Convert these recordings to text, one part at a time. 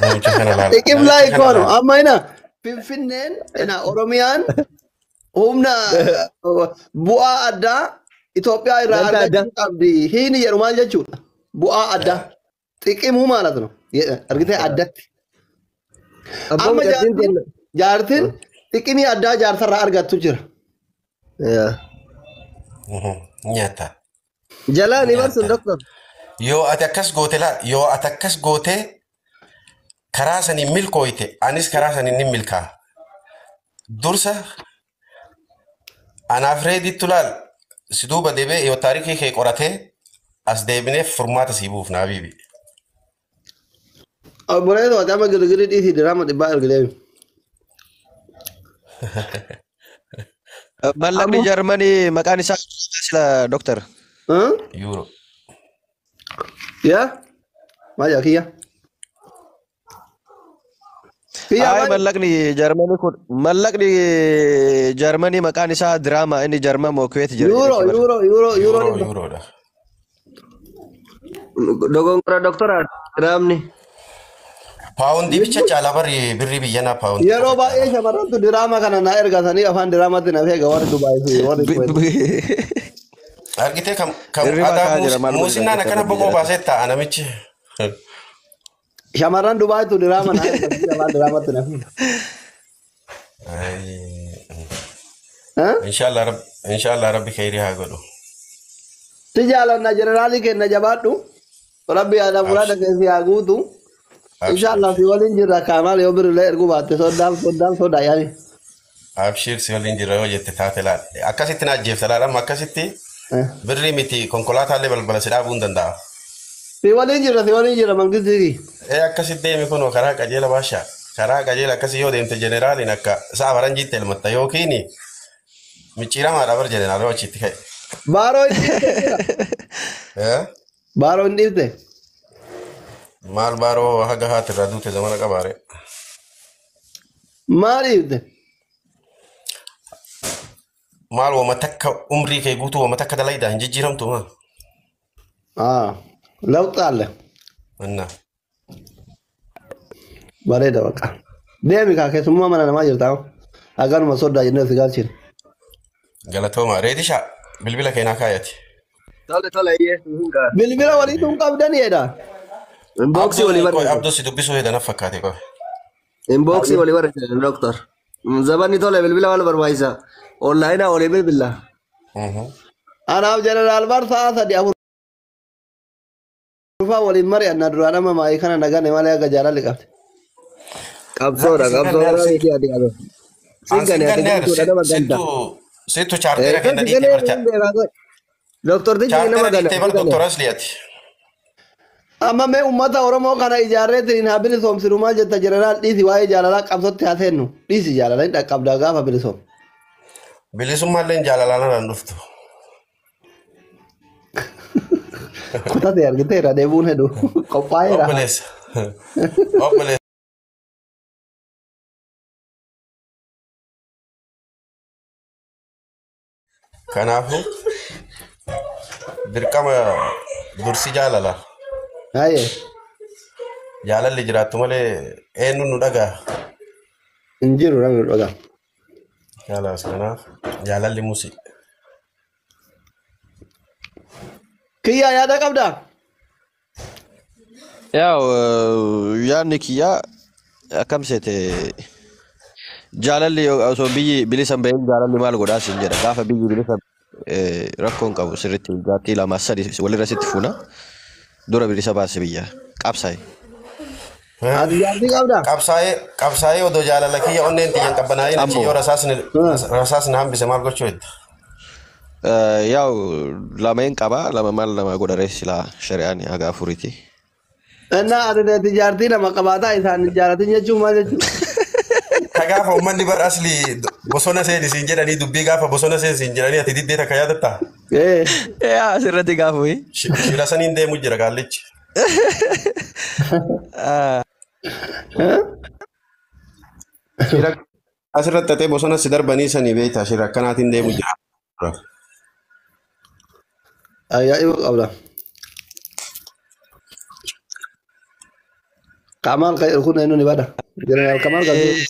Namicha kana laala. Xiqim laa Namicha kana ikoonu laala. amma ina Finfinneen ina Oromiyaan humna bu'aa addaa Itoophiyaa irraa Dantaa addaa. argachuu qabdi. Hiini jedhu maal jechuudha? Bu'aa addaa. Xiqimuu maalat no? Argitee addatti. Abbaa Amma mucattiin jaartiin kenna. jaartiin xiqimii addaa jaarsarraa argattu jira. Yaa. Nyaata. Jalaa ni barsun Nyaata. doktor. Yoo ati akkas goote laal yoo ati akkas goote karaa saniin milkooyte anis karaa saniin ni milkaa. Dursa anaaf reeditti laal si duuba deebi'ee yoo taarikii kee qoratee as deebinee furmaata sii buufna habiibi. Obboleessa ati amma girgirii dhiisii diraama dhibbaa ergilee. Mallaqni Ammoo Jarmanii maqaan isaa sila doktor. Yuuro. yaa maal jaa kiyya? Kiyya Ay maal? mallaqni Jarmanii kun mallaqni Jarmanii maqaan isaa Diraamaa inni Jarman moo Kuweet jira Yuuroo jedhetti bara. yuuroo yuuroo yuuroo Yuuroo dhibba. yuuroodha. Dogongora doktora diraamni. Paawundii bicha caalaa barri birrii biyyanaa paawundii Yeroo qofa baay'ee caalaa. shamarrantu diraama kana na ergatanii afaan diraamaatti na feega warri Dubaay fi warri Kuweet. Argitee kam kam Hirribaa adaa ka'aa jira maal godhe muusinnaan doktor akkana Rabbi boqoo jedhate. baasee taa'a namichi. Shamarran Dubaaytu diraama na ergatanii afaan diraamaatti na feega. Inshallah rabbi inshallah rabbi khairii haa godhu. Si jaalanna jeneraalii kenna jabaadhu. Rabbi yaada muraada Abshir keessi haa guutu. abshir Inshallah si abshir. waliin jirra kaamaal yoo birillee erguu baatte soddaan soddaan sodaa yaani. Abshir si waliin jira yoo jette taate laal. Akkasitti na ajjeefta laal amma akkasitti birrii miti konkolaataallee balbala si dhaabuu hin danda'a. Si waliin jirra si waliin jirra mangistii. Ee akkasitti deemi kunoo karaa qajeela baashaa. Karaa qajeela akkasii yoo deemte jeneraaliin akka sa'a faranjiitti elmatta yookiin micciiramaadha bar jeneraal yoo achitti ka'e. Baaroo hin dhiifte jira. Eh? Baaroo hin dhiifte. Maal baaroo haga haati irraa duute zamana qabaare. Maal dhiifte? Maal wama takka umrii kee guutuu wama takka dalaydaa hin jijjiiramtu maa? Lawxa alle. Anna. Bareeda baqa. Deemi kaa keessummaa mana namaa jirta. Haganuma soddaa jennee si galchine. Galatooma. Reedisha bilbila keenaa kaayati. Tole tole iyyee. Bilbila waliin tun qabdan jedha. Inboxii walii Abduu qoy barreessa. abduu si dubbisuu hedana fakkaate qoy. Inboxii walii barreessa doktor. Zabanni tole bilbila wal barbaachisa. Onlaayinaa walii bilbila. Anaaf jeneraal bar sa'a sadi afur faa waliin mari'anna duraan amma maayii kana nagane malee akka jaalalli qabde. Qabsoodha Lakki si qabsoo ganne karaa sittu. miti ati qabe. An Sin si gane ati ganne gamtuudha nama ganta. sittu sittu chaarteera Kan kenna si dhiite ganee bar hin beekaa godhe. Doktortichi nama chaarteera gana dhiite si bar gane. doktor Asli ati. Amma mee uummata Oromoo kana ijaarreetiin haa bilisoomsinu maal jetta jeneraal dhiisi waa'ee jaalalaa qabsootti haa seennu. Dhiisi jaalala hin dhaqqabdaa gaafa bilisoom. Bilisummaallee jaalalaan an dhuftu. Kutate argiteera deebuun hedu qophaa'eera. Obboleessa. Obboleessa. Kanaafuu dirqama dursi jaalala. Haye Jaalalli jiraattu malee eenyu nu dhagaa. hin jiru namni dhugaa. Jaalalas kanaaf jaalalli musi. Kiyyaa yaada qabdaa? Yaa'u yaadni kiyyaa akkam seete jaalalli osoo biyyi bilisa hin bahin jaalalli maal godhaa siin jedha gaafa biyyi bilisa rakkoon qabu sirriitti jaartii lama sadi walirra sitti fuuna dura bilisa baase biyya qabsaa'e. Ati jaartii qabdaa? Qabsaa'ee qabsaa'ee odoo jaalala kiyya onneen xiyyan qabbanaa'in achi Ammoo yoo rasaasni rasaasni hambise maal gochuu hedda? Yaa'u lameen qaba lama maal lama godha rees silaa shari'aan haga afuriiti. Innaa ati teeti jaartii lama qabaataa isaan hin jaalatin jechuun maal jechuudha? Ta gaafa uummanni bar asli bosona seeni siin jedhanii dubbii gaafa bosona seeni siin jedhanii ati diddee takka yaadattaa? Ee. Yaa asirratti gaafa Shira saniin deemu jira gaallichi. Shira asirratti xaxee bosona si darbanii sanii beektaa shira akkanaatiin deemu jira. Ajaa'iba qabda. Kamaal kun eenyu ni bada. Jeneraal Kamaal Galchuu.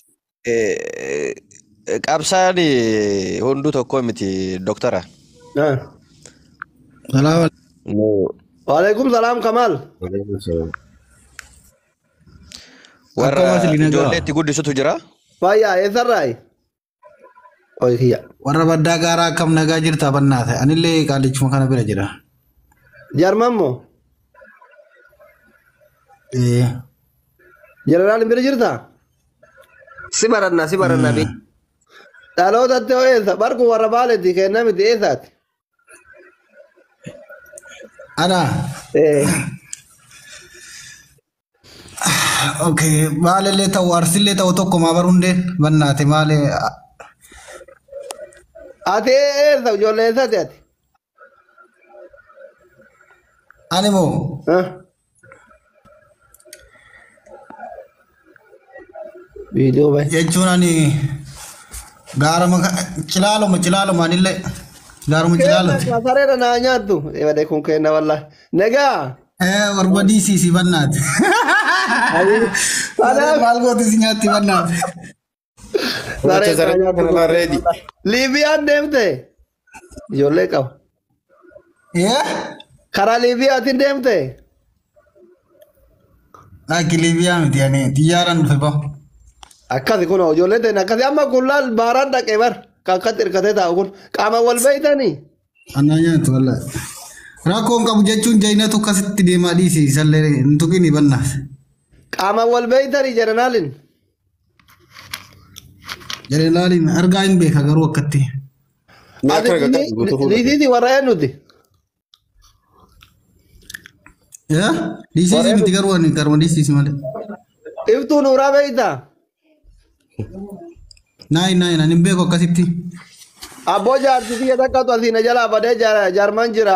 Qabsaan hunduu tokko miti doktara. Salaam. Waalaikum salaam Kamaal. Warra ijoollee itti guddisutu jira. Fayyaa eessarraayi? Oyi kiyya. Warra baddaa gaaraa akkam nagaa jirta bannaate. Anillee qaalichuma kana bira jira. Jarman moo? Jeneraal bira jirtaa? Si barannaa si barannaa bi. Dhalootatti hoo eessa? Barku warra baaletti kenna miti eessaati? Ana. Okay, baalellee ta'u arsillee ta'u tokko maa barundeen bannaate maalee. Ati eessa ijoollee eessaati ati? Ani moo? Viidiyoo bahe. Jechuun ani gaaruma cilaaluma cilaaluma anillee gaaruma cilaalati. Sareedha naa nyaattu. Ebade kun kenna wallahi. Nagaa. Warba diisiisi bannaate. Saree maal gooti si nyaatti bannaate. Saree naa nyaattu. Liibiyaan deemte. Ijoollee qaba. Karaa Liibiyaatiin deemte. Lakki Liibiyaa miti ani xiyyaaraan dhufe bahu. Akkasi kun ijoolleen ta'in akkasi amma kun laal baaraan dhaqee bar kan akkatti hirkatee taa'u kun qaama wal beeytanii. Anaa nyaatu wallahi. Rakkoon qabu jechuun jaynatu akkasitti deemaa dhiisi isallee hin tuqini bannaas. Qaama wal beeytanii jeneraaliin. Jeneraaliin argaa hin beeka garuu akkatti. Liisiisi warra eenyuti? Liisiisi miti garuu ani garuma liisiisi malee. Iftuu nuuraa beeytaa? Naayi naayi ani hin beeku akkasitti. Abboo jaarsi biyya takkatu asiin jalaa badee jaarman jira.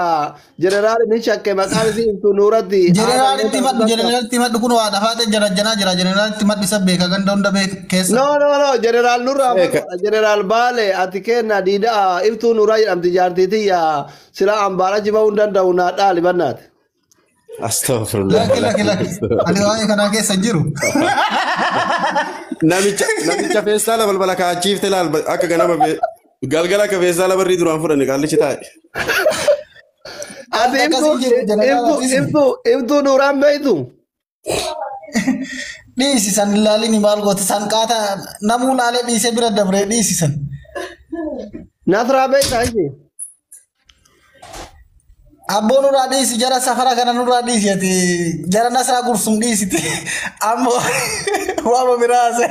Jeneraali ni shakke maqaan isii Iftuu Nuuratti. Jeneraalitti madhu jeneraalitti madhu kun waa dhafaatee jara jira jeneraalitti madhu isa beeka ganda hunda beeka keessa. No no no jeneraal Nurraa jeneraal Baale ati kenna diidaa Iftuu Nuuraa jedhamti jaartii tiyya sila ambaara jibaa hin danda'u naa dhaali bannaati. Astaghfirullah. Lakki lakki lakki ani waa'ee kanaa keessa hin jiru. Namicha feestaala balbala kaachiifte laal akka ganama galgala akka feestaala barrii duraan fudhanne qaallichi taa'e. Ati Iftuu Nuuraan beektu? Dhiisisan ilaalini maal goota san qaata namuu laalee dhiisee bira dabree dhiisisan. Nasraa beektaa ishee? Abboo nurraa dhiisi jara safara kana nurraa dhiisi ati jara nasraa gursum dhiisiti ammoo waama biraase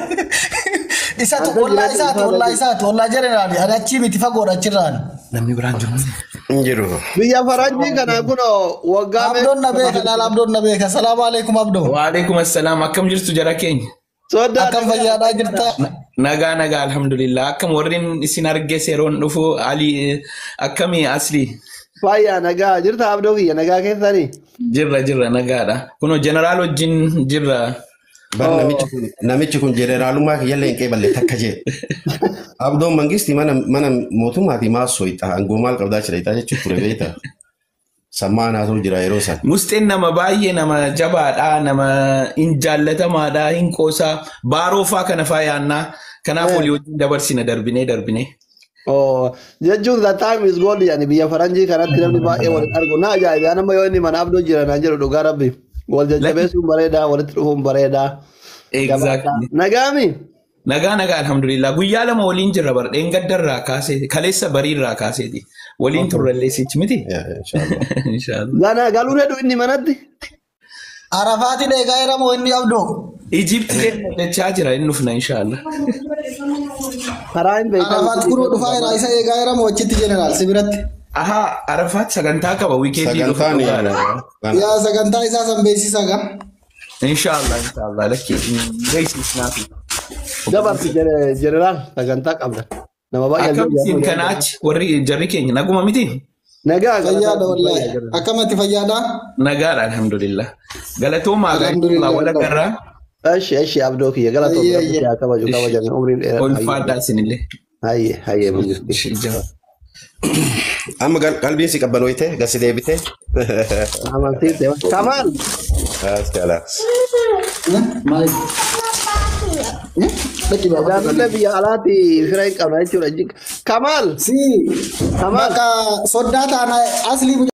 isatu ollaa isaati ollaa isaati ollaa jeneraali ani achii miti fagoodha achirraan. Namni biraan jiru. Hin jiru. Biyya faranjii kana kun waggaa Abdoon na beeka laala abdoon na beeka salaamu alaikum abdoo. Waalaikum assalaam akkam jirtu jara keenya. Sodaa Akkam fayyaadhaa jirta. Nagaa nagaa alhamdulillah akkam warreen isin arge yeroon dhufu Ali akkamii asli. Fayyaa nagaa jirta abdoo kiyya nagaa keessanii. Jirra jirra nagaadha. Kunoo jeneraal wajjin jirra. Bar namichi kun jeneraalummaa kiyyallee hin qeeballe takka jee. Abdoon mangisti mana mootummaatii maal soyixa aangoo maal qabdaa jira ixaa jechuun ture beekta. Sammaa naasuu jira yeroo san. Musteen nama baay'ee nama jabaadha nama hin jaallatamaadha hin qoosaa baaroo faa kana faa yaannaa kanaaf walii wajjin dabarsina darbinee darbinee. Jechuun the time is gold yani biyya faranjii kanatti namni baay'ee waliin argu na ajaa'iba nama yoo inni mana abdoo jira naan jedhu dhugaa rabbi wal jajjabeessuun bareedaa walitti dhufuun bareedaa. Exactly. Nagaami. Nagaa nagaa alhamdulillah guyyaa lama waliin jirra bar dheengaddarraa kaasee kaleessa bariirraa kaaseeti waliin turrallee sichi miti. Inshallah. Gana galuun heduu inni manatti. Arafaati dheegaa jedhamu inni abdoo. Egypt deemna jechaa jira inni dhufna inshallah. Karaa hin beekamu. Arafaat kunoo dhufaa jira isa eegaa jedhamu achitti jeneraal si biratti. Ahaa Arafaat sagantaa qaba wiikeendii dhufa. Sagantaan Yaa sagantaa isaa san beeksisaa gaa. Inshallah inshallah lakki beeksisnaafi. Dabarsi jeneraal sagantaa qabda. Nama baay'ee Akkamittiin kanaachi warri jarri keenya naguma miti? Nagaa Fayyaadha wallaahi. Akkamatti fayyaadha? Nagaadha alhamdulillah. Galatoomaa Alhamdulillah. wal agarraa. Eshi eshi abdoo kiyya galatoom Ayyee, rabbi haa kabaju kabajame umriin dheeraa. Ulfaadhaa isinillee. Hayyee hayyee mangisti. Ijaa. Amma qalbiin si qabbanooyte gasi deebite. Amansiifte. Kamaal. As kalaas. Maal? Dhaqi baabaa. Jaalallee biyya alaatti fira hin qabna jechuudha. Kamaal. Si. Kamaal. Bakka soddaa taana aslii.